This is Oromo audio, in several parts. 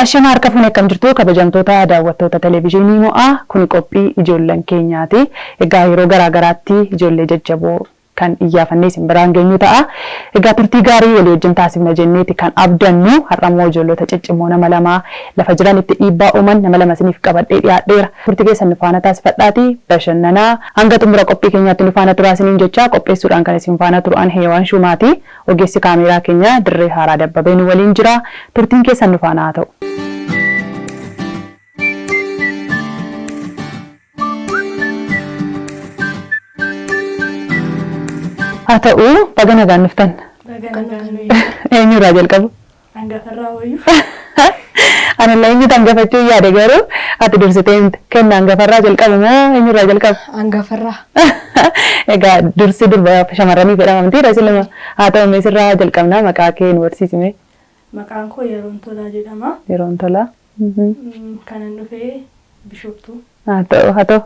Ashama harka fuune akkam jirtu kabajamtoota daawwattoota televezyiinii mo'aa kun qophii ijoolleen keenyaati. Egaa yeroo garaa garaatti ijoollee jajjaboo kan iyyaafannee isin biraan geenyu ta'a. Egaa turtii gaarii walii wajjin taasifna jenneeti kan abdannu har'ammoo ijoollota ciccimoo nama lamaa lafa jiranitti dhiibbaa uuman nama lama isiniif qabadhee dhiyaadheera. Turtii keessan nu faana taasifadhaatii bashannanaa hanga xumura qophii keenyaatti nu faana turaa isiniin jecha qopheessuudhaan kan isin faana turan Heewaan Shumaati. Ogeessi kaameeraa keenya Dirree Haaraa Dabbabee nu waliin jira. Turtiin keessan nu faana haa ta'u. Haa ta'u baga nagaan dhuftan. Eenyurraa jalqabu? Hangafarraa wayyuu. Anillee eenyutu hangafachuu yaade garuu ati dursitee himte. Kenna hangafarraa jalqabu moo eenyurraa jalqabu? Hangafarraa. Egaa dursi durba shamarranii jedhama miti siluma haa ta'u mee sirraa jalqabnaa maqaa kee nu barsiisi mee. Maqaan koo Yeroon Tolaa jedhama. Yeroon Tolaa. Kanan dhufee Bishooftuu. Haa ta'u haa ta'u.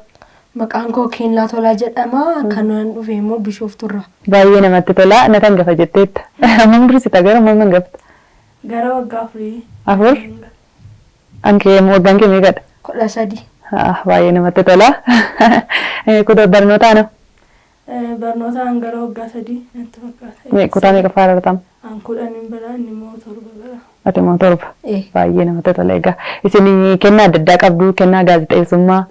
Maqaan koo Kennaa Tolaa jedhama. Kanan dhufe immoo Bishooftuurraa. Baay'ee namatti tola. Natti hangafa jetteetta. Hammam dursita garuu hammam hangafta? Gara waggaa afurii. Afur? Ankee waggaan kee meeqadha? 13. Baay'ee namatti tola. Kutaa barnootaa noo? Barnootaan gara waggaa 3 natti fakkaata. Kutaa meeqaffaa baratamu? An 10 bara inni immoo 7 bara. Ati immoo 7. Baay'ee namatti tola egaa. Isin kennaa adda addaa qabdu kennaa gaazexeessummaa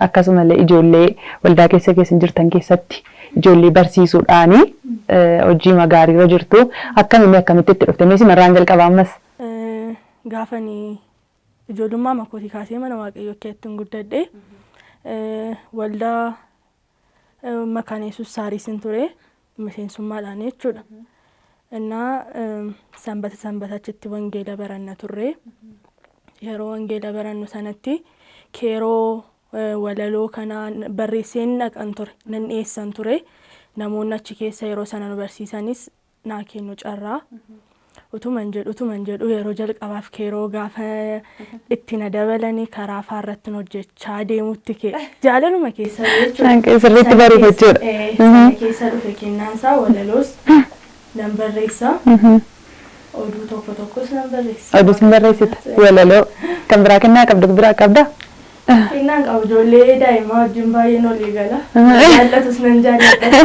akkasumallee ijoollee waldaa keessa keessan jirtan keessatti ijoollee barsiisuudhaani hojii magaariirra jirtu. Akkamiin akkamitti itti dhufte? Mee simarraan jalqaba ammas. Gaafani ijoollummaa makootii kaasee mana Waaqayyoo keessatti guddadhe. Waldaa Makaana Yesuus Saariisin ture miseensummaadhaan jechuudha. Innaa sanbata sanbata achitti wangeela baranna turre. Yeroo wangeela barannu sanatti keeroo walaloo kana barreesseen dhaqan ture nan dhiyeessan ture. Namoonni achi keessa yeroo sana nu barsiisanis naa kennu carraa. Utuman jedhu yeroo jalqabaaf keeroo gaafa itti na dabalanii karaa faarratti hojjechaa deemutti kee jaalaluma keessa jechuudha. Sirriitti baruuf jechuudha. Sana keessa dhufe kennaan isaa walaloos nan barreessa. Oduu tokko tokkos nan barreessa. Oduu sin barreessita. Walaloo kan biraa kennaa qabdu biraa qabdaa? Kennaan qabu ijoollee daa'imaa wajjin baay'een olii gala. Jaallatus nan jaalladha.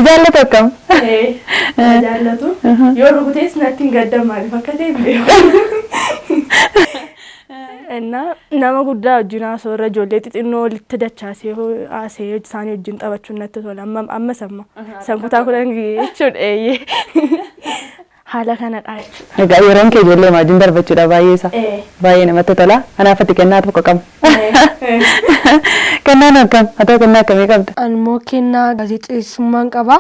Jaallatu akkam? Jaallatu. Yoo rukutees natti hin gaddan maaliif akka ta'e hin beeku. Innaa nama guddaa wajjin haasoo irra ijoollee xixinnoo walitti dachaasee haasee isaanii wajjin taphachuun natti tola. Amma ammas amma. San kutaa 10 jechuudha eeyyee. Haala kanadha jechuudha. Egaa yeroon kee ijoollee wajjin darbachuudha baay'ee isaa. Baay'ee namatti tola. Kanaaf ati kennaa tokko qabna. Kennaan akkam? Haa ta'u kennaa akkamii qabda? Ani immoo kennaa gaazexeessummaan qaba.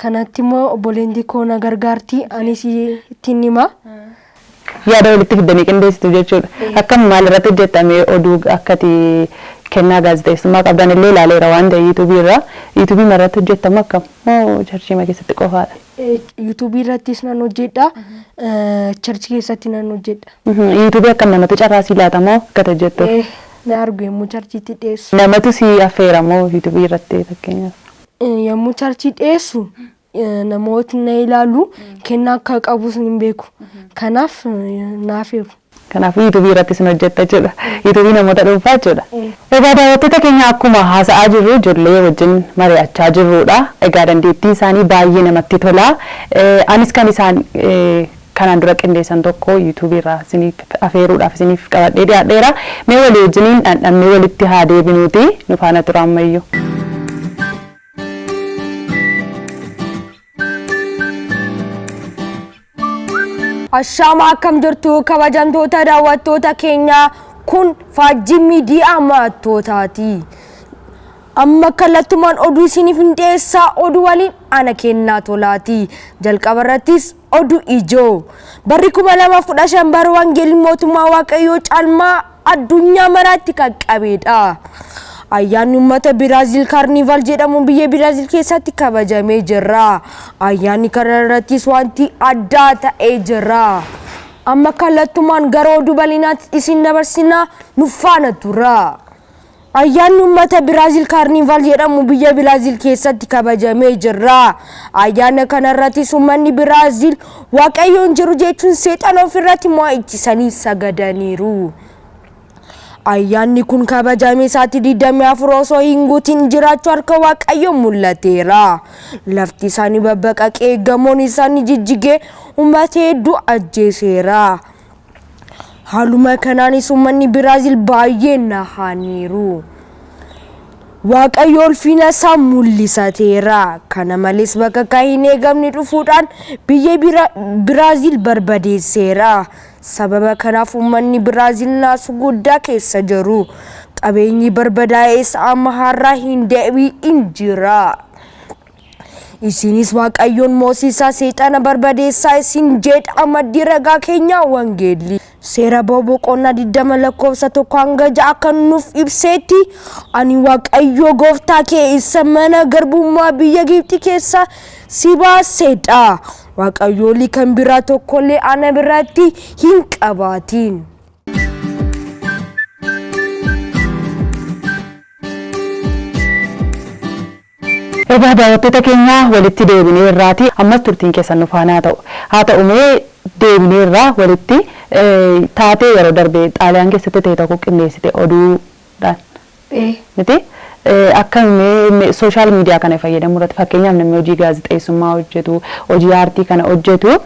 Kanatti immoo obboleettii koo na gargaarti. Anis ittiin hima. Yaada walitti fiddanii qindeessitu jechuudha. Akkam maal irratti hojjettame oduu akkati kennaa gaazexeessummaa qabdan illee ilaaleera waan ta'e yuutuubii irraa. Yuutuubii irratti hojjettamu akkam? Moo charchiima keessatti qofaadha? Yuutuubii irrattis nan hojjedha. Charchii keessatti nan hojjedha. Yuutuubii akkam namatu carraa sii laata moo akka hojjettu? Na argu yommuu charchiitti dhiyeessu. Namatu si affeera moo yuutuubii irratti fakkeenyaaf? Yommuu charchii dhiyeessu namootni na ilaalu kennaa akka qabus hin beeku. Kanaaf na affeeru. Kanaafuu yuutuubii irratti isin hojjetta jechuudha. Yuutuubii namoota dhuunfaa jechuudha. Egaa daawwattoota keenya akkuma haasa'aa jirru ijoollee wajjin mari'achaa jirrudha. Egaa dandeettiin isaanii baay'ee namatti tola. Anis kan isaan kanaan dura qindeessan tokko yuutuubii irraa isiniif afeeruudhaaf isiniif qabadhee dhiyaadheera. Mee walii wajjiniin dhandhamnee walitti haa deebinuuti nu faana tura ammayyuu. Ashaama akkam jirtu kabajamtoota daawwattoota keenyaa kun Faajjii Miidiyaa Maattootaati. Amma kallattumaan oduu isiniif hin dhiyeessaa oduu waliin ana Kennaa Tolaati. Jalqaba irrattis oduu ijoo. Barri 2015 bara wangeelli mootummaa Waaqayyoo caalmaa addunyaa maraatti qaqqabeedha. Ayyaanni uummata Biraaziil Kaarnivaal jedhamuun biyya Biraaziil keessatti kabajamee jira. Ayyaanni kana irrattis wanti addaa ta'ee jira. Amma kallattumaan gara oduu bal'inaatti isin dabarsinaa nu faana tura. Ayyaanni uummata Biraaziil Kaarnivaal jedhamu biyya Biraaziil keessatti kabajamee jira. Ayyaana kanarrattis uummanni Biraaziil Waaqayyoon jiru jechuun seexana ofirratti mo'achisanii sagadaniiru. Ayyaanni kun kabajamee sa'aatii 24 osoo hin guutin jiraachuu harka Waaqayyoo mul'ateera. Lafti isaanii babbaqaqee, gamoon isaanii jijjigee uummata hedduu ajjeeseera. Haaluma kanaanis uummanni Biraaziil baay'ee nahaniiru. Waaqayyo ulfina isaa mul'isateera. Kana malees bakka hin eegamne dhufuudhaan biyya Biraaziil barbadeesseera. Sababa kanaaf uummanni Biraaziil naasuu guddaa keessa jiru. Qabeenyi barbadaa'es amma har'aa hin deebi'in jira. Isinis Waaqayyoon moosisaa seexana barbadeessaa isin jedha maddi ragaa keenyaa wangeelli. Seera ba'uu boqonnaa 20 lakkoofsa 1 hanga 6 akka nuuf ibseetti ani Waaqayyo gooftaa kee isa mana garbummaa biyya Gibxi keessa si baasedha. Waaqayyoolii kan biraa tokkollee ana biratti hin qabaatin. Egaa daawwattoota keenya walitti deebinee irraati ammas turtiin keessan nu faana haa ta'u. Haa ta'u mee deebinee irraa walitti taatee yeroo darbe Xaaliyaan keessatti ta'e tokko qindeessite oduudhaan. Miti? Akkam mee social media kana fayyadamuu irratti fakkeenyaaf namni hojii gaazexeessummaa hojjetu, hojii aartii kana hojjetu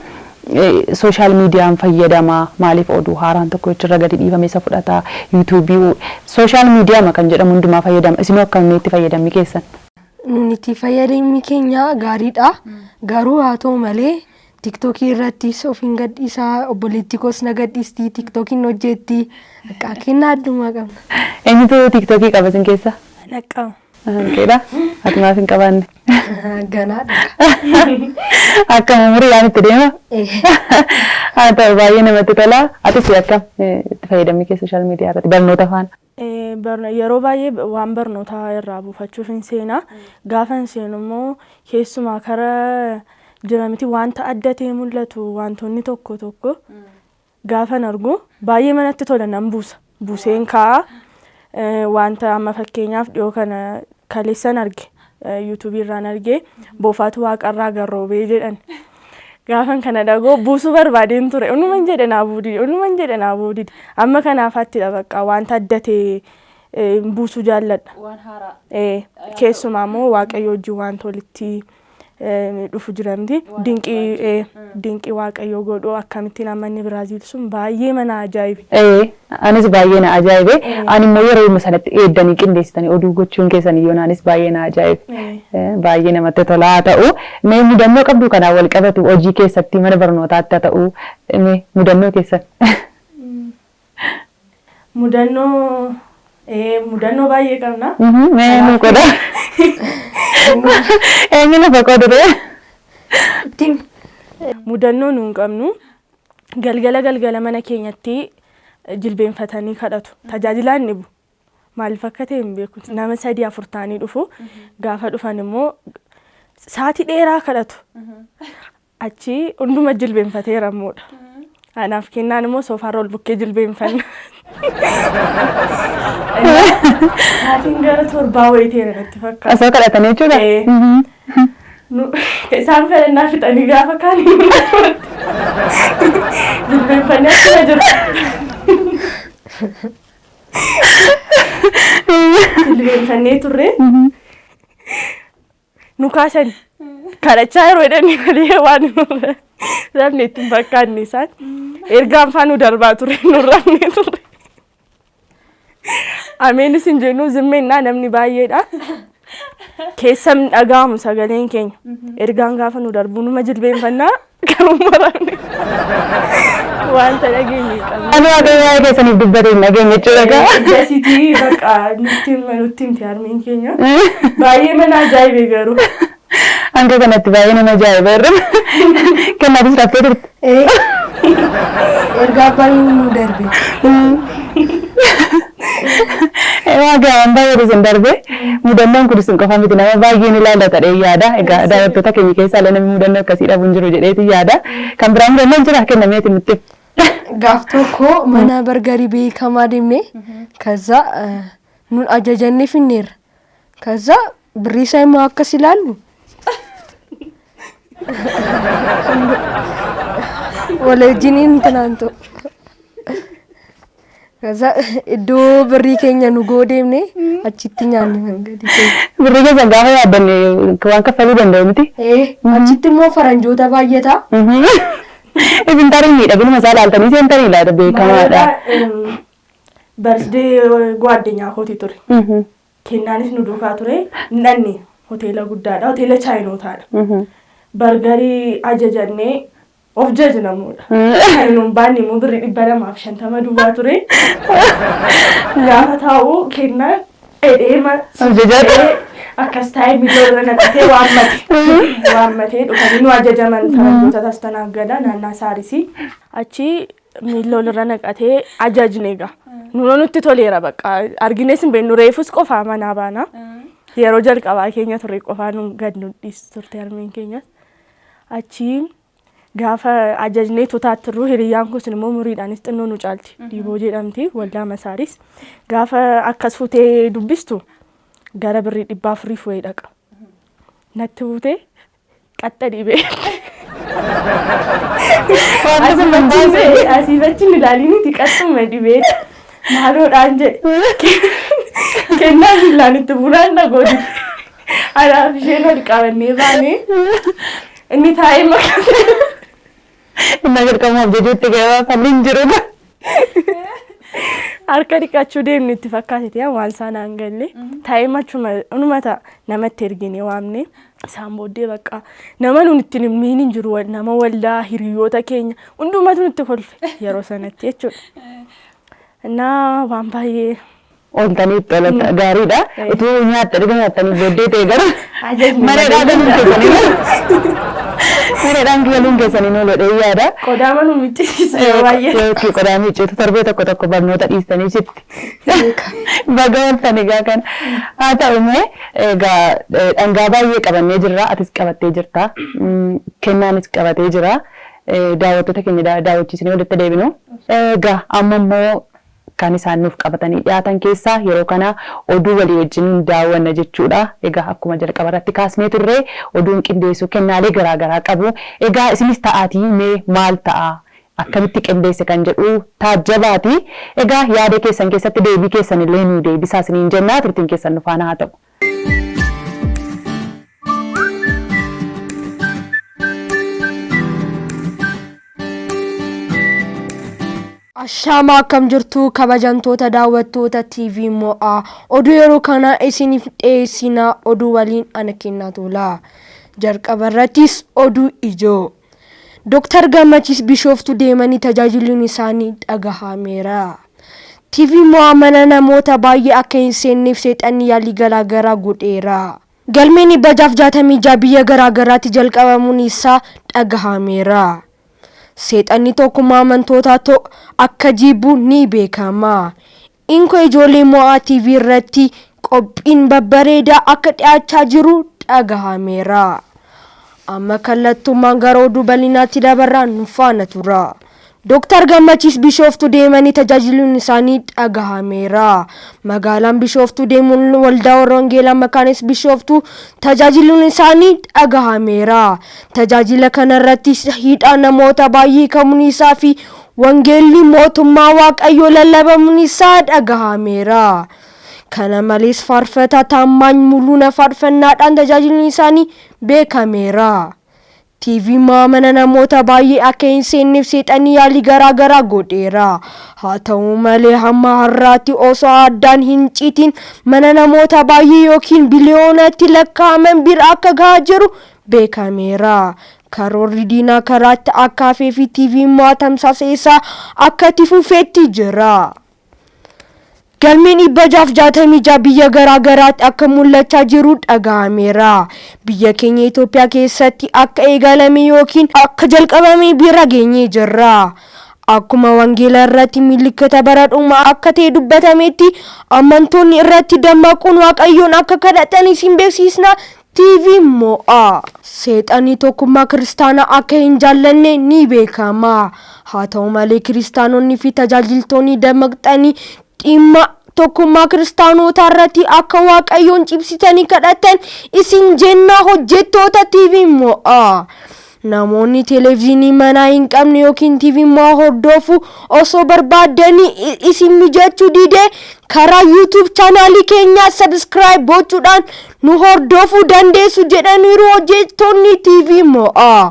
social miidiyaan fayyadama maaliif oduu haaraan tokko achirra gadi dhiifame isa fudhata yuutuubii social miidiyaama kan jedhamu hundumaa fayyadama isinoo akkam itti fayyadamni keessan? Nun itti fayyadamni keenya gaariidha. Garuu haa ta'u malee tiktookii irrattis of hin gadhiisaa obboleettii koos na gadhiisti tiktookiin hojjetti akka kennaa addumaa qabna. Eenyutu tiktookii qaba isin keessa? Naqqaba. Keedha? Ati maaf hin qabaanne? Ganaadha. Akkam umuriidhaan itti deema? Haa ta'u baay'ee namatti tola. Atis akkam itti fayyadamni kee social media irratti barnoota faana? Yeroo baay'ee waan barnootaa irraa buufachuuf hin seena. Gaafa hin seenu immoo keessumaa karaa jira miti wanta adda ta'e mul'atu wantoonni tokko tokko gaafan argu baay'ee manatti tola nan buusa. Buuseen kaa'a. Wanta amma fakkeenyaaf dhiyoo kana kaleessan arge yuutuubii irraan arge boofaatu waaqarraa garroobee jedhan. Gaafan kana dhagoo buusuu barbaadeen ture. Unuman jedhe naa buudidi, unuman jedhe naa buudidi. Amma kanaafattidha bakka wanta adda ta'e buusuu jaalladha. Waan haaraa. Keessumaa immoo Waaqayyo wajjin wanta walitti dhufu jira miti. Dinqii dinqii Waaqayyo godhu akkamittiin amma inni Biraaziil sun baay'ee mana ajaa'ibe. Anis baay'ee na ajaa'ibe. Ani immoo yeroo sanatti eeddanii qindeessitanii oduu gochuun keessan iyyuu anis baay'ee na ajaa'ibe. Baay'ee namatti tola haa ta'u. Mee mudannoo qabdu kanaan wal qabatu hojii keessatti mana barnootaatti haa ta'u mee mudannoo keessan. Mudannoo mudannoo baay'ee qabna. Mee nu qoda. Eenyu lafa qodu ree? Mudannoo nu hin qabnu. Galgala galgala mana keenyatti jilbeenfatanii kadhatu. Tajaajilaan dhibu. Maaliif akka ta'e hin beeku. Nama 3 4 ta'anii dhufu. Gaafa dhufan immoo sa'aatii dheeraa kadhatu. Achi hunduma jilbeenfateera immoodha. Anaaf kennaan immoo soofaarra ol bukkee jilbeenfanna. Sa'aatiin gara 7 wayii ta'eera natti fakkaata. Osoo kadhatanii jechuudha? Isaan kadhannaa fixanii gaafa kaan jilbeenfannee akkuma jiru. Jilbeenfannee turre. Nu kaasan kadhachaa yeroo jedhanii malee waan rafne itti hin fakkaanne isaan ergaan faa nu darbaa ture nu rafne ture. Ameenis hin jennu zimmeennaa namni baay'eedha. Keessa hin dhaga'amu sagaleen keenya. Ergaan gaafa nu darbu numa jilbeenfannaa garuu marafne. Wanta dhageenye hin qabnu. Ani Waaqayyo waa'ee keessaniif dubbate hin dhageenye jechuudha gaa. Akkasitii bakka nutti himte harmeen keenya. Baay'ee mana ajaa'ibe garuu. Hanga kanatti baay'ee nama ajaa'iba irra. Kennaatis raftee turte. Ergaa baay'ee nu darbe. Egaa waan baay'eetu isin darbe. Mudannoon kun isin qofa miti nama baay'een ilaallata jedhee yaada. Egaa daawwattoota keenya keessaa illee namni mudannoo akkasii dhabu hin jiru jedheetu yaada. Kan biraa mudannoon jira kennameeti nutti. Gaaf tokko mana bargarii beekamaa deemne ከዛ Nun ajajannee finneerra. Kaza birrii isaa immoo akkas ilaallu. Wal wajjiniin intinaan ta'u. Kaza iddoo birrii keenya nu goo deemne achitti nyaanne mangadii keenya. Birrii keessan gaafa yaaddanne waan kaffaluu danda'u miti. Ee, achitti immoo faranjoota baay'ata. Isin tarii miidhaginuma isaa ilaaltanii seentanii laata beekamaadha. Birthday gwaaddenyaa kootii ture. Kennaanis nu duukaa ture. Hin hoteela guddaadha. Hoteela chaayinootaadha. Bargarii ajajannee of jajnamuudha. Kan nuun baanne immoo birrii 250 duwwaa ture. Gaafa taa'u kennaan dhedheema Of akkas taa'ee miila irra naqatee waammate. Waammatee dhufanii nu ajajaman faranjoota tastanaagada naannaa Saarisii. Achi miila olirra naqatee ajajne egaa. Nuunoo nutti toleera bakka argines hin beeknu reefus qofaa manaa baana. Yeroo jalqabaa keenya ture qofaa nu gad nu dhiistu turte harmeen keenyas. Achi gaafa ajajnee tutaattirru hiriyyaan kun immoo umuriidhaanis xinnoo nu caalti. Diiboo jedhamti waldaa Masaaris. Gaafa akkas futee dubbistu gara birrii 400 wayii dhaqa. Natti buutee qaxxa dhibee. Wanti kun hin baase. Asii fachi hin ilaaliniiti qaxxuma dhibee. Maaloodhaan jedhe. Kennaa billaan itti bunaan dhagooti. Anaaf isheen ol qabannee baanee inni taa'ee maqaa. Inni jalqabumaaf jechuutti gabaa falli hin jiru. Harka dhiqachuu deemnu itti fakkaate waan isaan aan galle taa'ee machuma dhumata namatti ergine waamne isaan booddee bakka nama nun ittiin himiin hin jiru nama waldaa hiriyoota keenya hundumatu nutti kolfe yeroo sanatti jechuudha. Innaa waan baay'ee Ooltanii itti oolata gaariidha. Utuu nyaatta dhuga nyaattanii booddee ta'e garuu Ajajni mareedhaan galuun keessanii mareedhaan galuun keessanii nu godhee yaada. Qodaa manuu miccisiisa yeroo baay'ee. Yookiin qodaa miiccitu torbee tokko tokko barnoota dhiistanii jirti. Baga ooltan egaa kana. Haa ta'u mee egaa dhangaa baay'ee qabannee jirra. Atis qabattee jirta. Kennaanis qabatee jira. Daawwattoota keenya daawwachiisnee walitti deebinu. Egaa amma immoo kan isaan nuuf qabatanii dhiyaatan keessaa yeroo kana oduu walii wajjin daawwanna jechuudha. Egaa akkuma jalqaba irratti kaasnee turre oduun qindeessuu kennaalee garaagaraa qabu. Egaa isinis ta'aatii mee maal ta'a? Akkamitti qindeesse kan jedhu taajjabaati. Egaa yaada keessan keessatti deebii keessan illee nuu deebisaa isiniin jennaa turtiin keessan nu faana haa ta'u. Ashaama akkam jirtu kabajamtoota daawwattoota TV Mo'aa oduu yeroo kana isiniif dhiyeessina oduu waliin ana kennaa tola. Jalqaba irrattis oduu ijoo. Dooktar Gammachiis Bishooftuu deemanii tajaajiluun isaanii dhagahameera. TV Mo'aa mana namoota baay'ee akka hin seenneef seexanni yaalii garaagaraa godheera. Galmeen 666 biyya garaagaraatti jalqabamuun isaa dhagahameera. Seexanni tokkummaa amantootaa akka jibbu ni beekama. Inko ijoollee Mo'aa TV irratti qophiin babbareedaa akka dhiyaachaa jiru dhagahameera. Amma kallattummaan gara oduu bal'inaatti dabarraa nu faana tura. Dooktar Gammachiis Bishooftuu deemanii tajaajiluun isaanii dhagahameera. Magaalaan Bishooftuu deemuun waldaa warra Wangeelaa Makaanis Bishooftuu tajaajiluun isaanii dhagahameera. Tajaajila kanarratti hidhaa namoota baay'ee hiikamuun isaa fi wangeelli mootummaa Waaqayyoo lallabamuun isaa dhagahameera. Kana malees faarfataa Taammaany Muluuna faarfannaadhaan tajaajiluun isaanii beekameera. TV Mo'aa mana namoota baay'ee akka hin seenneef seexanni yaalii garaagaraa godheera. Haa ta'u malee hamma har'aatti osoo addaan hin citin mana namoota baay'ee yookiin biliyoonatti lakkaa'aman bira akka gahaa jiru beekameera. Karoorri diinaa karaatti akka hafee fi TV Mo'aa tamsaasa isaa akka itti fufeetti jira. Galmeen 666 biyya garaagaraatti akka mul'achaa jiru dhaga'ameera. Biyya keenya Itoophiyaa keessatti akka eegalame yookiin akka jalqabame bira geenyee jirra. Akkuma wangeela irratti milikkita bara dhumaa akka ta'e dubbatametti amantoonni irratti dammaquun Waaqayyoon akka kadhatan isin beeksisna TV Mo'aa. Seexanni tokkummaa kiristaanaa akka hin jaallanne ni beekama. Haa ta'u malee kiristaanonni fi tajaajiltoonni dammaqxanii dhimma Tokkummaa kiristaanotaa irratti akka Waaqayyoon cimsitanii kadhattan isin jenna hojjettoota TV Mo'aa. Namoonni televezyiinii manaa hin qabne yookiin TV Mo'aa hordofu osoo barbaaddanii isin mijachuu dide karaa YouTube chaanaalii keenyaa subscribe gochuudhaan nu hordofuu dandeessu jedhaniiru hojjettoonni TV Mo'aa.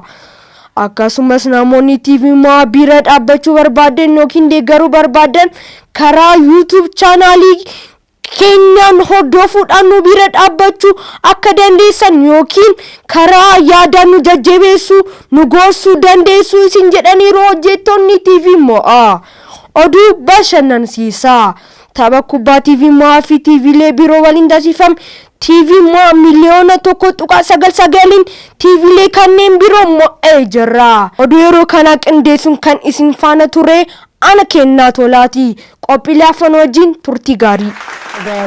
Akkasumas namoonni TV Mo'aa bira dhaabbachuu barbaadan yookiin deeggaruu barbaadan karaa YouTube chaanaalii keenyaan hordofuudhaan nu bira dhaabbachuu akka dandeessan yookiin karaa yaadaan nu jajjabeessuu nu gorsuu dandeessu isin jedhaniiru hojjettoonni TV Mo'aa. Oduu bashannansiisaa. Tapha kubbaa TV Mo'aa fi TVlee biroo waliin taasifame TV Mo'aa 1.99,000,000 TVlee kanneen biroo mo'ee jira. Oduu yeroo kanaa qindeessuun kan isin faana ture ana Kennaa Tolaati. Qophiilee hafan wajjin turtii gaarii.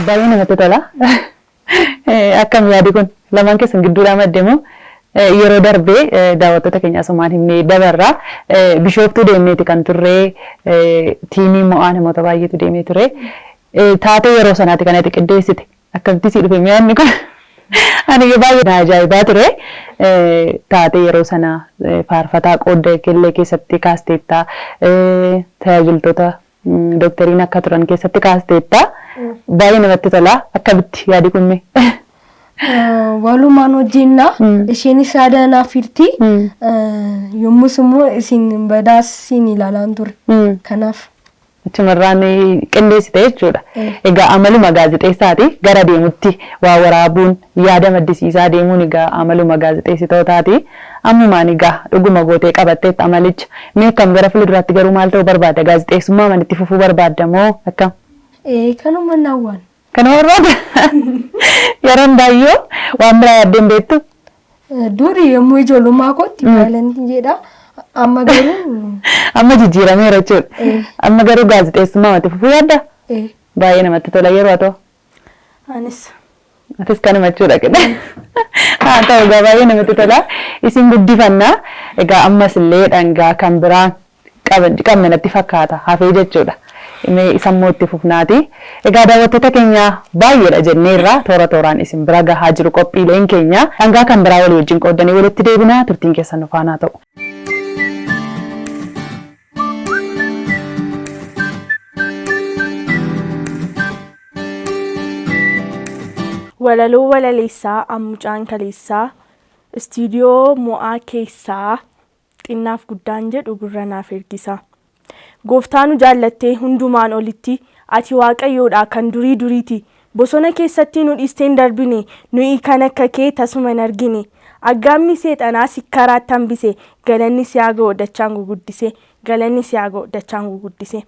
Baay'ee namatti tola. Akkam yaadi kun lamaan keessan gidduudhaa madde moo yeroo darbee daawwattoota keenya asumaan himnee dabarra. Bishooftuu deemneeti kan turre, tiimii Mo'aa namoota baay'eetu deemee ture. Taatee yeroo sanaati kan ati qindeessite. Akkamitti sii dhufe mi'aanni kun? Ani baay'ee na ajaa'ibaa ture. Taatee yeroo sana faarfataa qooda kellee keessatti kaasteetta. Tajaajiltoota doktariin akka turan keessatti kaasteetta. Baay'ee namatti tola. Akkamitti yaadi kun mee? Walumaan hojjenna. Isheenis yaada naaf hirti. Yommus immoo isin badaas siin ilaalaan ture. Kanaaf. Achumarraan qindeessite jechuudha. Egaa amaluma gaazexeessaati gara deemutti waa waraabuun yaada maddisiisaa deemuun egaa amaluma gaazexeessitootaati. Ammumaan egaa dhuguma gootee qabatteetta amalicha. Mee akkam gara fuulduraatti garuu maal ta'uu barbaadda? Gaazexeessummaa manitti fufuu barbaadda moo akkam? Kanuma naawwan. Kanuma barbaadda? Yeroo hundaayyuu waan biraa yaaddee hin beektu? Duri yommuu ijoollummaa kootti paayilantii jedha. Amma garuu. Amma jijjiirameera jechuudha. Amma garuu gaazexeessummaa matti fufuu yaadda? Baay'ee namatti tola yeroo haa ta'u. Anis. Atis kanuma jechuudha qidha. Haa ta'u egaa baay'ee namatti tola. Isin guddifannaa. Egaa ammas illee dhangaa kan biraa qabna natti fakkaata hafee jechuudha. Mee isa immoo itti fufnaati. Egaa daawwattoota keenya baay'eedha jenneerra toora tooraan isin bira gahaa jiru qophiileen keenya. Dhangaa kan biraa walii wajjin qooddanii walitti deebina, turtiin keessan nu faana haa ta'u. Walaloo walaleessaa Ammucaan Kaleessaa Istuudiyoo Mo'aa keessaa xinnaaf guddaan jedhu gurra naaf ergisa. Gooftaa nu jaallattee hundumaan olitti, ati Waaqayyoodha kan durii duriiti. Bosona keessatti nu dhiistee hin darbine, nuyi kan akka kee tasuma hin argine. Aggaammi seexanaa si karaatti hambise, galanni si haa ga'u dachaan guguddise, galanni si haa ga'u dachaan guguddise.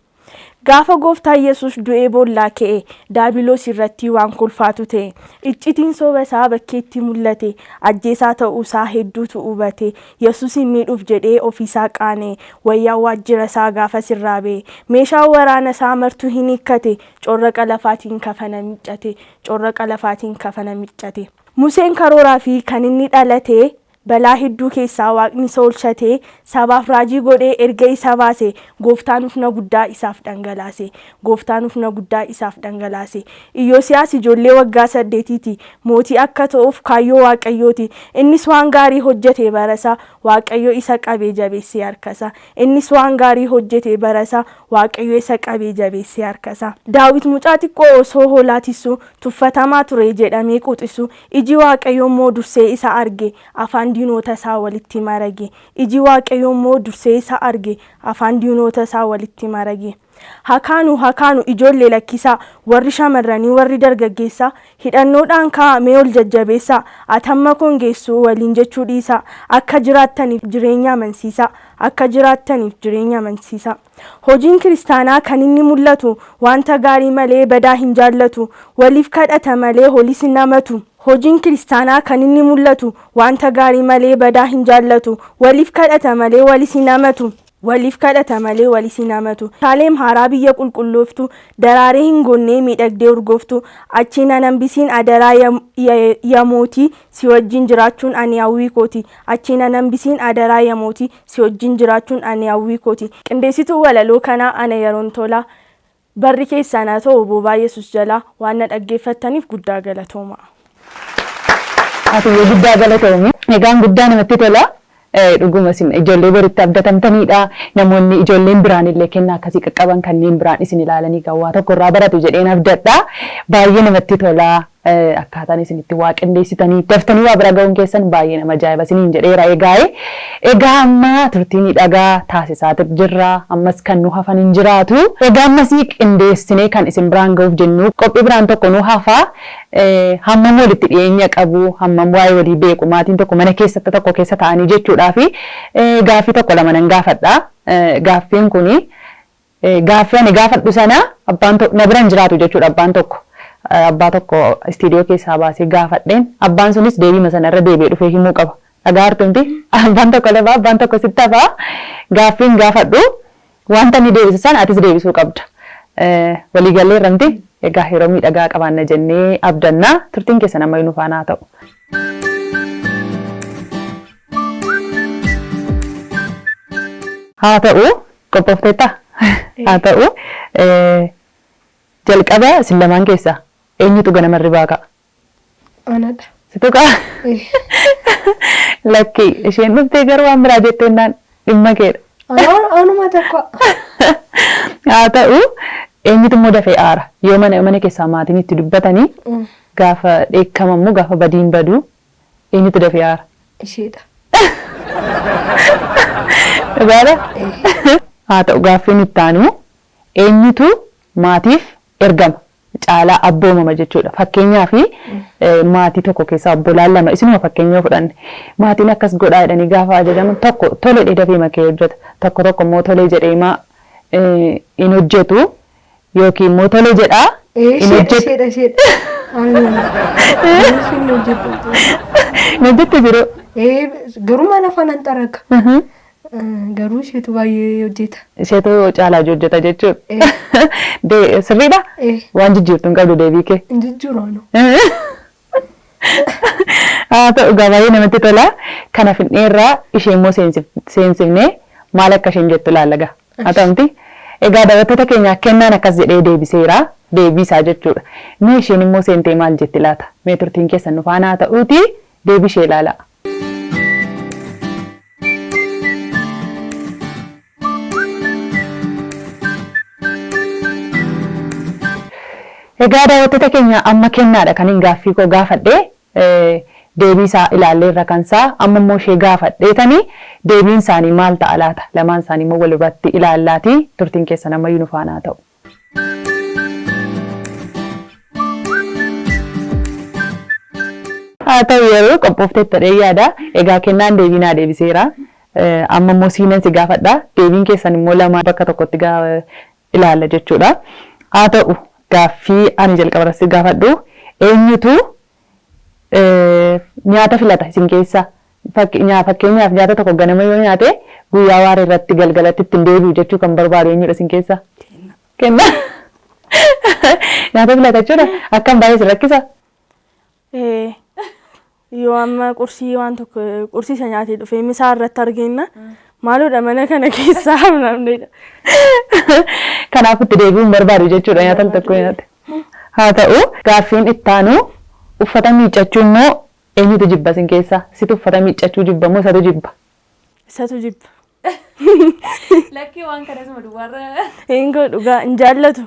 Gaafa Gooftaa Yesuus du'ee boollaa ka'e, Daabiloos irratti waan kolfaatu ta'e. Iccitiin soba isaa bakkeetti mul'ate, ajjeesaa ta'uu isaa hedduutu hubate. Yesuusin miidhuuf jedhee ofiisaa qaana'e, wayyaan waajjira isaa gaafas irraa ba'e. Meeshaan waraana isaa martuu hin hiikkate, corraqa lafaatiin kafana miiccate, corraqa lafaatiin kafana miiccate. Museen karooraa fi kan inni dhalate Balaa hedduu keessaa Waaqni isa oolchatee, sabaaf raajii godhee erga isa baase, Gooftaan ufna guddaa isaaf dhangalaase. Gooftaan ufna guddaa isaaf dhangalaase. Iyyoosiyaas ijoollee waggaa saddeetiiti. Mootii akka ta'uuf kaayyoo Waaqayyooti. Innis waan gaarii hojjete barasa, Waaqayyo isa qabee jabeessee harkasa. Innis waan gaarii hojjete barasa, Waaqayyo isa qabee jabeessee harkasa. Daawit mucaa xiqqoo osoo hoolaa tissu, tuffatamaa ture jedhamee quxisu, Iji Waaqayyoo immoo dursee isa arge, afaan diinoota isaa walitti marage. Iji Waaqayyoo immoo dursee isa arge, afaan diinoota isaa walitti marage. Haa kaanu, haa kaanu, ijoollee lakkisaa, warri shamarranii, warri dargaggeessaa, hidhannoodhaan ka'aa, mee ol jajjabeessaa, ati hamma koo hin geessu waliin jechuu dhiisaa, akka jiraattaniif jireenya amansiisaa, akka jiraattaniif jireenya amansiisaa. Hojiin kiristaanaa kan inni mul'atu wanta gaarii malee badaa hin jaallatu, waliif kadhata malee holis hin amatu. Hojiin kiristaanaa kan inni mul'atu wanta gaarii malee badaa hin jaallatu, waliif kadhata malee walis hin amatu. Waliif kadhata malee walis hin amatu. Saaleem haaraa biyya qulqullooftu, daraaree hin gonnee miidhagdee urgooftu, achiin nan hambisiin adaraa ya mootii, si wajjin jiraachuun ani hawwii kooti. Achiin nan hambisiin adaraa ya mootii, si wajjin jiraachuun ani hawwii kooti. Qindeessituu walaloo kanaa ana Yeroon Tolaa. Barri keessaan haa ta'u boobaa Yesuus jalaa waan na dhaggeeffattaniif guddaa galatoomaa. Ati iyyuu guddaa galatoomi. Egaan guddaa namatti tola. Dhuguma isin ijoollee boritti abdatamtanidha. Namoonni ijoolleen biraan illee kennaa akkasii qaqqaban kanneen biraan isin ilaalanii gawwaa tokko irraa baratu jedheen abdadha. Baay'ee namatti tola. Akkaataan isin itti waa qindeessitanii daftanii waa bira ga'uun keessan baay'ee nama ajaa'iba isiniin jedheera egaa. Egaa amma turtii miidhagaa taasisaa jirra. Ammas kan nu hafan hin jiraatu. Egaa ammas qindeessinee kan isin biraan ga'uuf jennu qophii biraan tokko nu hafa. Hammam walitti dhiyeenya qabu, hammam waa'ee walii beeku, maatiin tokko mana keessatti tokko keessa ta'anii jechuudhaa fi gaaffii tokko lama nan gaafadha. Gaaffiin kuni gaaffii ani gaafadhu sana abbaan na bira hin jiraatu jechuudha abbaan tokko. Abbaa tokko istiidiyoo keessaa baasee gaafadheen abbaan sunis deebiima sanarra deebi'ee dhufee himuu qaba. Dhagaa hartumti abbaan tokko lafa abbaan tokko sitti hafaa gaaffiin gaafadhu wanta inni deebise sana atis deebisuu qabda. Waliigallee irramti egaa yeroo miidhagaa qabaanna jennee abdannaa turtiin keessan ammayyuu nu faana haa ta'u. Haa ta'u qophoofteetta? Haa ta'u jalqaba isin lamaan keessaa eenyutu ganama hirribaa ka'a? Anadha. Situ ka'a? Lakki isheen dhuftee garuu waan biraa jetteennaan dhimma keedha. Anuma tokko. Haa ta'u eenyutu immoo dafee aara? Yoo mana keessaa maatiin itti dubbatanii gaafa dheekkamamu gaafa badiin badu eenyutu dafee aara? Isheedha. Dhugaadha? Haa ta'u gaaffiin itti aanu eenyutu maatiif ergama caalaa abboomama jechuudha. Fakkeenyaaf maatii tokko keessaa obbolaan lama isinuma fakkeenya fudhanne maatiin akkas godhaa jedhanii gaafa ajajaman tokko tole jedhee dafee makee hojjeta. Tokko tokko immoo tole jedhee maa hin hojjetu yookiin immoo tole jedhaa hin hojjetu. Isheedha isheedha. Isheen hojjetu. Hin hojjettu jiru. Garuu mana fanan xaraga. Garuu isheetu baay'ee hojjeta. Isheetu caalaa hojjeta jechuudha. Sirriidha? Waan jijjiirtu hin qabdu deebii kee. Hin jijjiiru anu. Haa ta'u egaa baay'ee namatti tola. Kana finneerraa ishee immoo seensifnee maal akka isheen jettu ilaalla gaa. Haa ta'u miti. Egaa daawwattoota keenyaa kennaan akkas jedhee deebiseera. Deebii isaa jechuudha. Mee isheen immoo seentee maal jetti laata? Mee turtiin keessan nu faana haa ta'uuti deebii ishee ilaalaa. Egaa daawwattoota keenya amma kennaadha kan hin gaaffii koo gaafadhe deebii isaa ilaalleerra kan isaa amma immoo ishee gaafadheetanii deebiin isaanii maal ta'a laata? Lamaan isaanii immoo walirratti ilaallaatii turtiin keessan ammayyuu nu faana haa ta'u. Haa ta'u yeroo qophoofteetta yaada. Egaa kennaan deebii naa deebiseera. Amma immoo siinan si gaafadha. Deebiin keessan immoo lamaan bakka tokkotti ilaalla jechuudha. Haa ta'u gaaffii ani jalqaba si gaafadhu eenyutu nyaata filata isin keessaa? Fakkeenyaaf nyaata tokko ganama yoo nyaate guyyaa waaree irratti galgalatti ittiin deebi'u jechuu kan barbaadu eenyudha isin keessaa? Kenna. Nyaata filata jechuudha. Akkam baay'ee si rakkisa? Yoo amma qursii waan tokko qursii isa nyaatee dhufee misaa irratti argina. Maaloodha mana kana keessaa namnidha. Kanaaf itti deebi'uu hin barbaadu jechuudha nyaata tokko nyaate. Haa ta'u gaaffiin itti aanu uffata miiccachuu immoo eenyutu jibba isin keessaa? Situ uffata miiccachuu jibba moo isatu jibba? Isatu jibba. Lakkii waan kanasuma duwwaarra. Hin godhu gaa hin jaallatu.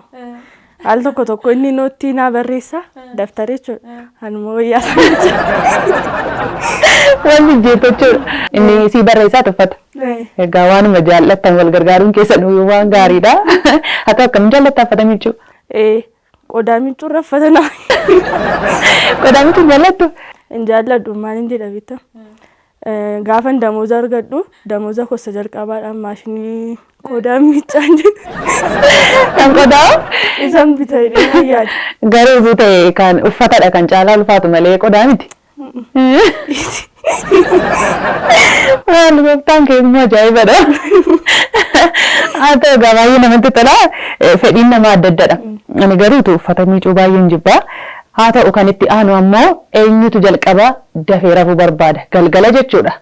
Al tokko tokko inni noottii naa barreessa daftara jechuudha. Anuma wayyaa isaa Waan jijjiirtu jechuudha. Inni sii barreessaa uffata. Egaa waanuma jaallattan wal gargaaruun keessan waan gaariidha. Haa ta'u akkam jaallatta uffata miiccuu? Qodaa miiccuu uffata naa. Qodaa miiccuu jaallattu? Hin jaalladhu maaliin jedha beektaa? Gaafan damooza argadhu damooza kossa jalqabaadhaan maashinii qodaa miiccaan jedhu. Kan qodaa? Isan bita jedhee yaada. Garuu utuu ta'e kan uffatadha kan caalaa ulfaatu malee qodaa miti. Waan gooftaan kee immoo ajaa'ibadha. Haa ta'u egaa baay'ee namatti tola. Fedhiin namaa adda addadha. Ani garuu uffata miicuu baay'een jibba. Haa ta'u kan itti aanu ammoo eenyutu jalqaba dafee rafuu barbaada? Galgala jechuudha.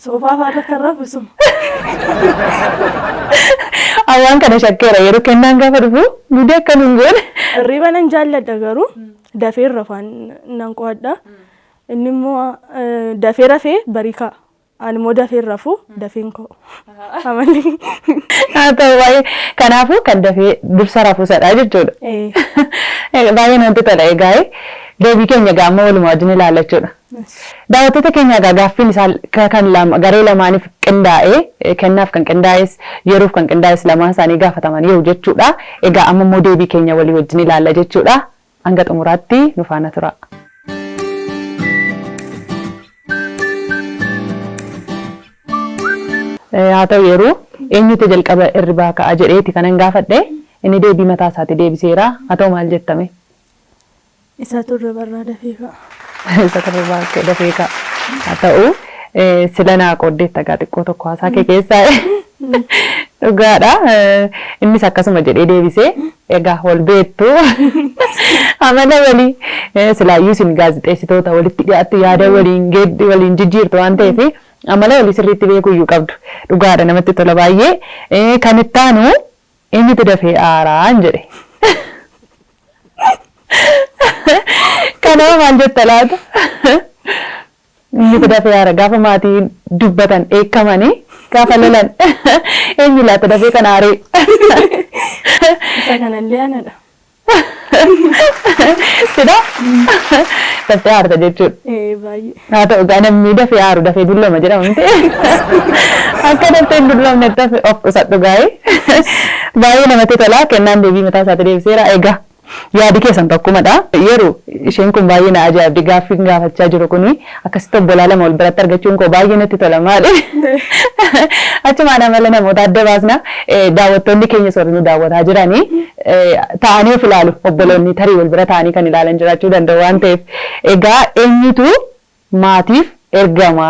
Soofaa faarra kan rafu isuma. Waan kana shakkeera yeroo kennaan gaafa dhufu gudee akka nun goone. Hirriba nan jaalladha garuu dafee rafaan nan qo'adha. Inni immoo dafee rafee barii ka'a. Ani immoo dafee rafu dafeen ka'u. Amalli. Haa ta'u baay'ee kanaafuu kan dafee dursa rafu sadhaa jechuudha. Baay'ee namatti tola egaa deebii keenya egaa amma walumaa wajjin ilaalla jechuudha. Daawwattoota keenya egaa gaaffiin isaa kan garee lamaaniif qindaa'e kennaaf kan qindaa'es yeroof kan qindaa'es lamaan isaanii gaafatamaniiru jechuudha. Egaa amma immoo deebii keenya walii wajjin ilaalla jechuudha. Hanga xumuraatti nu faana tura. Haa ta'u yeroo eenyutu jalqaba irribaa ka'a jedheeti kanan gaafadhe inni deebii mataa isaatti deebiseera. Haa ta'u maal jettame? Isatu irribarraa dafee ka'a. Isatu irribaa dafee ka'a. Haa ta'u sila naa qooddeetta gaa xiqqoo tokko haasaa kee keessaa dhugaadha. Innis akkasuma jedhee deebisee egaa wal beektu amala walii silaayyuu isin gaazexeessitoota walitti dhiyaattu yaada waliin geeddi waliin jijjiirtu waan ta'eef amala walii sirriitti beekuyyuu qabdu. Dhugaadha namatti tola baay'ee. Kan itti aanu eenyutu dafee aaraan jedhe. Kanaaf maal jetta laata? Eenyutu dafee aara gaafa maatii dubbatan dheekkamanii gaafa lolan eenyu laata dafee kan aaree? Isa kanallee anadha. Sida daftee aarta jechuudha. Baay'ee. Haa ta'u egaa namni dafee aaru dafee dulloma jedhama miti. Akka daftee hin dullomnetti of qusadhu gaa'ee. Baay'ee namatti tola kennaan deebii mataa isaatti deebiseera egaa. Yaadi keessan tokkumadha. Yeroo isheen kun baay'ee na ajaa'ibdi gaaffiin gaafachaa jiru kuni akkasitti obbolaa lama wal biratti argachuun koo baay'ee natti tola maali. Achumaan amala namoota adda baasna daawwattoonni keenya soorri nu daawwataa jiranii ta'anii of ilaalu obboloonni tarii wal bira ta'anii kan ilaalan jiraachuu danda'u waan ta'eef egaa eenyutu maatiif ergama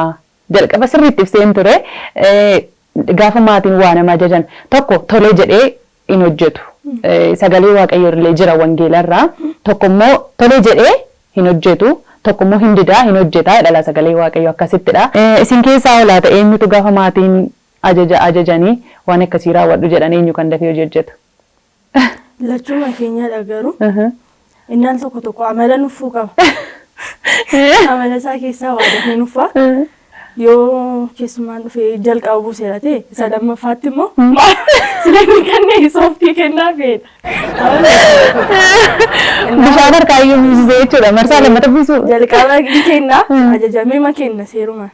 jalqaba sirriitti ibseen ture gaafa maatiin waa nama ajajan tokko tolee jedhee hin hojjetu. Sagalee Waaqayyoo illee jira wangeelarraa tokko immoo tolee jedhee hin hojjetu tokko immoo hin didaa hin hojjetaa jedha sagalee Waaqayyoo akkasittidha. Isin keessaa olaata eenyutu gaafa maatiin ajaja ajajanii waan akkasii raawwadhu jedhan eenyu kan dafee hojii hojjetu? Lachuma keenyadha garuu inni al tokko tokko amala nuffuu qaba. Amala isaa keessaa waa dafee nuffaa. Yoo keessumaan dhufee jalqaba buuseera ta'e isa lammaffaatti immoo sila inni kennee sooftii kennaa fe'edha. Bishaan harkaa iyyuu buusisee jechuudha marsaa lammata buusuu. Jalqaba kennaa ajajamee ma kenna seeruma.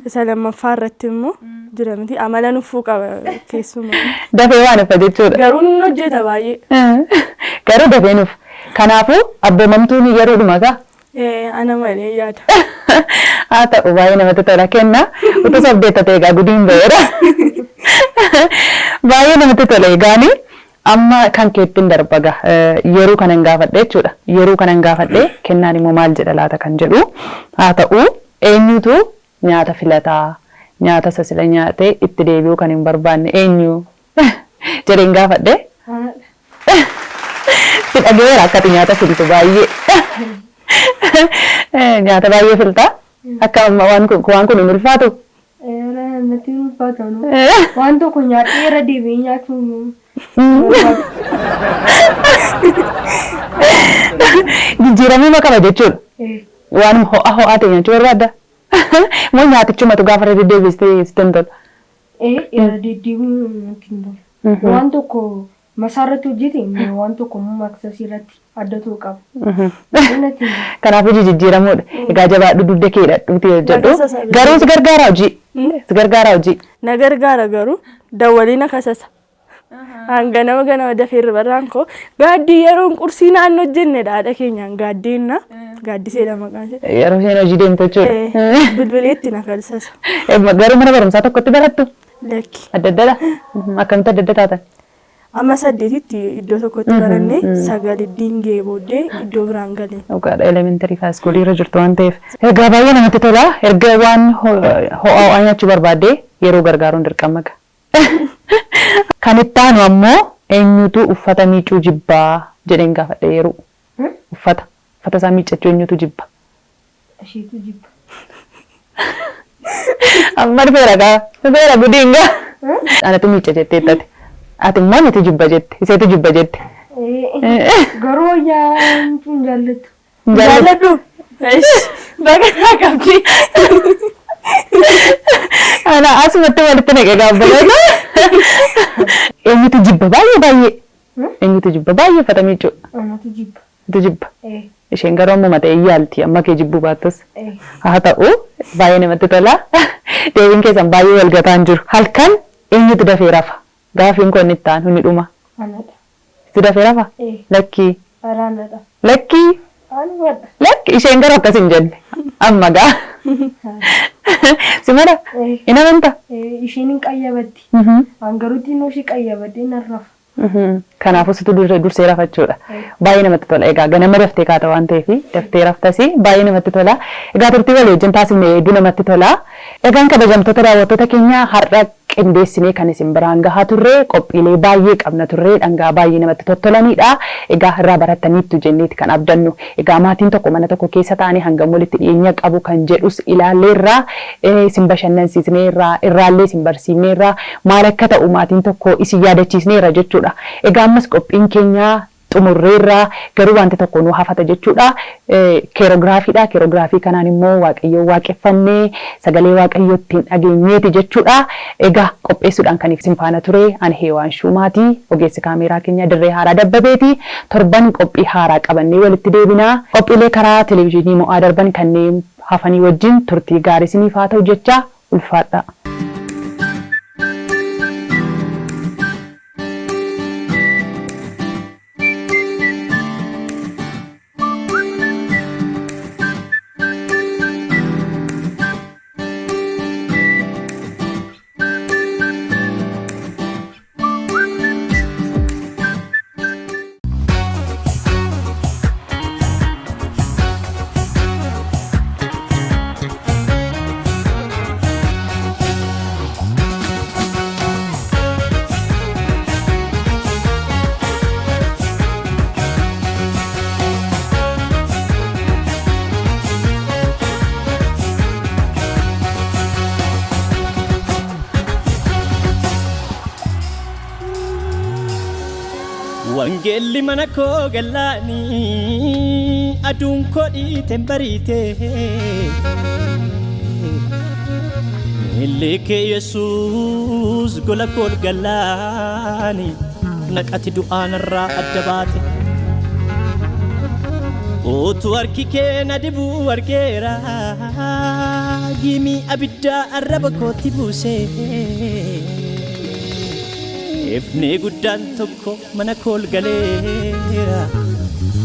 Isa lammaffaa irratti immoo jira miti amala nuffuu qaba keessumaa. Dafee waan uffate jechuudha. Garuu inni hojjeta baay'ee. Garuu dafee nuuf. Kanaafuu abboomamtuun yeroodhuma kaa. Ana malee yaada. Haa ta'u baay'ee namatti tola kenna. Utuu sabdeetta ta'e egaa gudiin ba'eera. Baay'ee namatti tola egaani amma kan keettiin darba gaa yeroo kanan gaafadhe jechuudha. Yeroo kanan gaafadhe kennaan immoo maal jedha laata kan jedhu haa ta'u eenyutu nyaata filataa nyaata isa sila nyaatee itti deebi'uu kan hin barbaanne eenyu jedheen gaafadhe. Si dhaga'eera akkati nyaata filtu baay'ee. Nyaata baay'ee filta. Akka amma waan kun hin ulfaatu. Natti ulfaata. Waan tokko nyaadhee irra deebi'ee nyaachuun Jijjiiramuu qaba jechuudha. Waan ho'a ho'aa ta'e nyaachuu barbaadda. Moo nyaatichumatu gaafa irra deddeebistee sitti hin tolu? Irra deddeebiin natti hin tolu. Waan tokko masaarratti hojjete waan tokko immoo maksasii irratti adda ta'uu qaba. Kanaaf hojii jijjiiramuudha. Egaa jabaadhu dugda kee hidhadhuuti hojjedhu. Garuu si gargaara hojii. Si gargaara hojii. Na gargaara garuu dawwalii na kasasa. Hanga nama ganama dafee irribarraan koo gaaddii yeroon qursii naannoo hojjennedha haadha keenyaan gaaddeenna gaaddiseedha maqaan ishee. Yeroo isheen hojii deemtu jechuudha. Bilbileetti na kasasa. Garuu mana barumsaa tokkotti barattu? Lakki. Adda addadha? Akkamitti adda adda taatan? Amma 8tti iddoo tokkotti baranne 9 dingee booddee iddoo biraan galee. Dhugaadha elementary fi high school irra jirtu waan ta'eef. Egaa baay'ee namatti tola. Erga waan ho'aa ho'aa nyaachuu barbaadde yeroo gargaaruun dirqama ga'a. Kan itti aanu ammoo eenyutu uffata miicuu jibbaa jedheen gaafadhe yeroo. Uffata uffata isaa miiccachuu eenyutu jibba? Isheetu jibba. Amma dhufeera gaa. Dhufeera gudiin gaa. Anatu miicca jettee tate. Ati immoo nuti jibba jette. Iseetu jibba jette. Garuu wayyaa hin jaallattu. Jaalladhu. Baga naa qabdi. Ana asumatti walitti naqe gaabbalata. Eenyutu jibba baay'ee baay'ee. Eenyutu jibba baay'ee uffata miiccuu. Anatu jibba. Eenyutu jibba. Isheen garuu ammuma ta'e yaalti amma kee jibbuu baattus. Haa ta'u baay'ee namatti tola. Deebiin keessan baay'ee wal gataan jiru. Halkan eenyutu dafee rafa? Gaafiin kun inni itti aanu ni dhuma. Anadha. Situ dafee rafa? Lakkii. Araanadha. Lakkii. Anumadha. Lakki isheen garuu akkas hin jenne. Amma gaa. Si mala? Hin amantaa? Isheen hin qayyabatti. An garuu xinnoo ishee qayyabadhee nan rafa. Kanaafuu situ dursee rafachuudha. Baay'ee namatti tola. Egaa ganama daftee kaata waan ta'eef daftee raftas baay'ee namatti tola. Egaa turtii walii wajjin taasifne hedduu namatti tola. Egaan kabajamtoota daawwattoota keenya har'a qindeessinee kan isin biraan gahaa turre qophiilee baay'ee qabna turre dhangaa baay'ee namatti tottolanidha. Egaa irraa barattaniittu jenneeti kan abdannu. Egaa maatiin tokko mana tokko keessa taa'anii hangam walitti dhiyeenya qabu kan jedhus ilaalleerraa isin bashannansiisneerraa irraallee isin barsiifneerraa maal akka ta'u maatiin tokko isin yaadachiisneerra jechuudha. Egaa ammas qophiin keenya xumurreerraa garuu wanti tokko nu hafata jechuudha. Keerogiraafiidha. Keeroogiraafii kanaan immoo Waaqayyoo waaqeffannee sagalee Waaqayyoo ittiin dhageenyeeti jechuudha. Egaa qopheessuudhaan kan isin faana ture ani Heewaan Shuumaati. Ogeessi kaameeraa keenya Dirree Haaraa Dabbabeeti. Torban qophii haaraa qabannee walitti deebinaa. Qophiilee karaa televezyiinii mo'aa darban kanneen hafanii wajjin turtii gaarii isiniif haa ta'u jecha ulfaadha. Wangeelli mana koo galaanii aduun koo dhiiteen bariite. Miilli kee Yesuus gola koo galaanii naqati du'aanarraa adda baate. Utuu harki kee na dibuu argeera gimii abiddaa arraba kootti buuse. Ifni guddaan tokko mana kool galeera.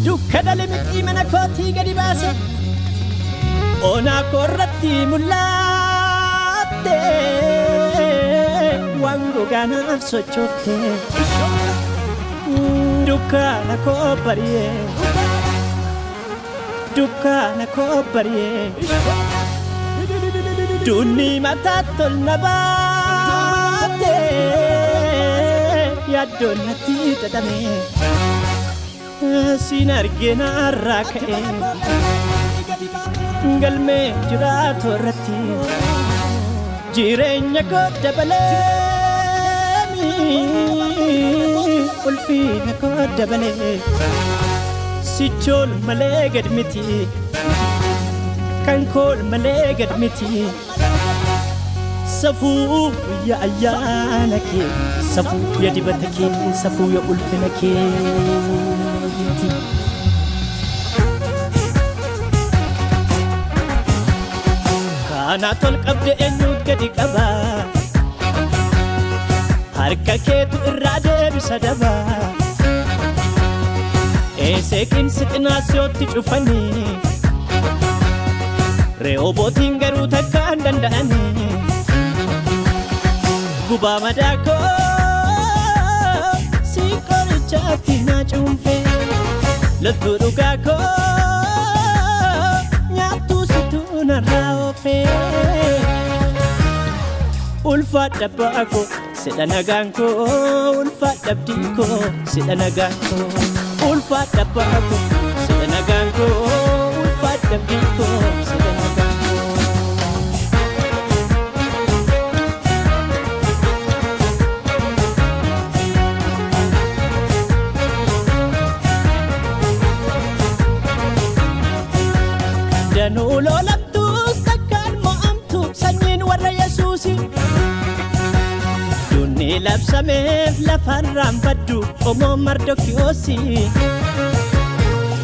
Dukkana limixii mana kootii gadi baase. Onaa koorratti mul'atte. Waan gogaanaaf sochoofte. Dukkana koo bari'ee. Dukkana koo bari'ee. Dunni mataa tol na baate. Yaaddoon natti xaxame. Siin argee narraa ka'e. Galmee jiraatu irratti jireenya koo dabaleemi. Ulfina koo dabalee. Sichool malee gad miti. Kan kool malee gad miti. Safuu ya ayyaana kee, safuu ya dibata kee, safuu ya ulfina keeti. Kana tol qabde eenyu gadi qaba? Harka keetu irraa deebisa daba. Eeseeqiin sixinaasiyootti cufanii. Re'oobootiin garuu takka hin danda'anii. Gubaa madaa koo si qorichaatti na cuunfee. Loltuu dhugaa koo nyaattuu situu narraa oofee. Ulfaadha abbaa koo sidha nagaan koo ulfaadha abdii koo sidha nagaan koo ulfaadha abbaa koo sidha nagaan koo ulfaadha abdii koo sidha nagaan koo. Inni labsameef lafarraan baddu qomoo Mardokiyoosi.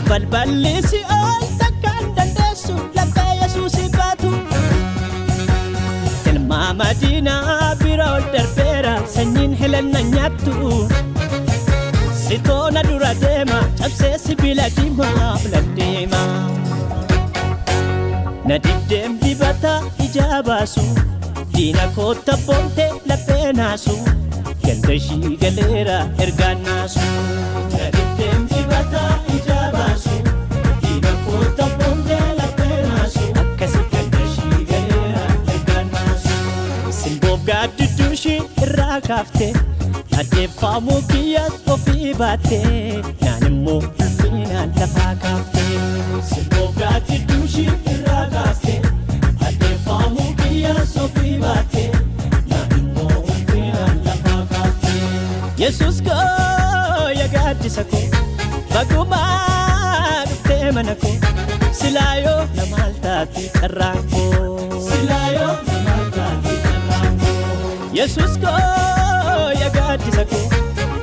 Balballi si'ool takkaan dandeessu laphee Yesuusii baatu. Tilmaama diinaa bira ol darbeera sanyiin helenna nyaattu. Sitoona dura deema cabsee sibiila diimaa ol deema. Na dibdeem dibata ijaa baasu diina kootta boontee laphee naasu ganda ishii galeera ergaan naasu. Na dibdeem dibata ijaa baasu diina kootta boontee laphee naasu akkasi ganda ishii galeera ergaan naasu. Simboof gaaddidduu ishii irraa kaaftee addeeffamuu kiyyaas ofii baattee naan immoo ulfinaan lafaa kaaftee. Simboof gaaddidduu ishii irraa kaaftee addeeffamuu kiyyaas ofii baattee naan immoo ulfinaan lafaa kaaftee. Yesuus koo yaa gaaddisa koo bagumaa dhuftee mana koo silaayoo namaal taate carraan koo. Silaayoo namaal taate carraan koo. Yesuus koo yaa gaaddisa koo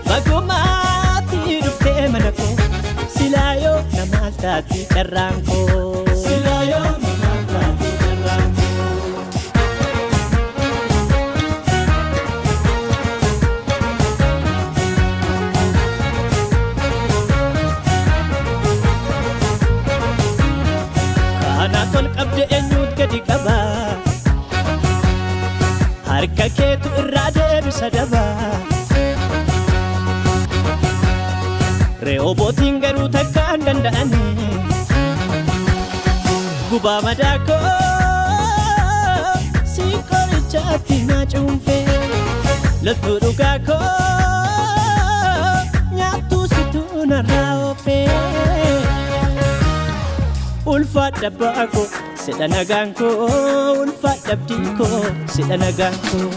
bagumaatti dhuftee mana koo silaayoo namaal taate carraan koo. Silaayoo namaal taate carraan koo. Kana tol qabde eenyuut gadi qaba harka keetu irraa deebisa daba. Re'oobootiin garuu takka hin danda'ani gubaa madaa koo si qorichaatti naa cuunfee loltuu dhugaa koo nyaattuu situu narraa oofee. Ulfaadha abbaa koo sidha nagaan koo ulfaadha abdii koo sidha nagaan koo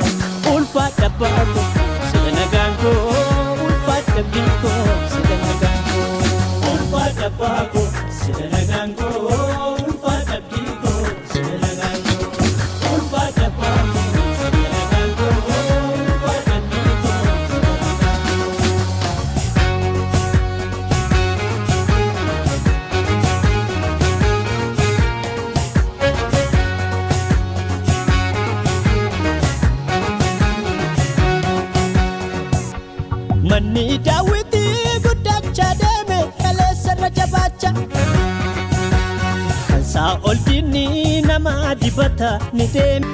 ulfaadha abbaa koo sidha nagaan koo ulfaadha abdii koo sidha nagaan koo ulfaadha abbaa koo sidha nagaan koo ulfaadha abdii koo sidha nagaan koo ulfaadha abbaa koo sidha nagaan koo ulfaadha abdii koo sidha nagaan koo. Manni daawwitii guddachaa deeme kaleessa irra jabaacha. Kan saa'ol diinni nama dibata ni deeme.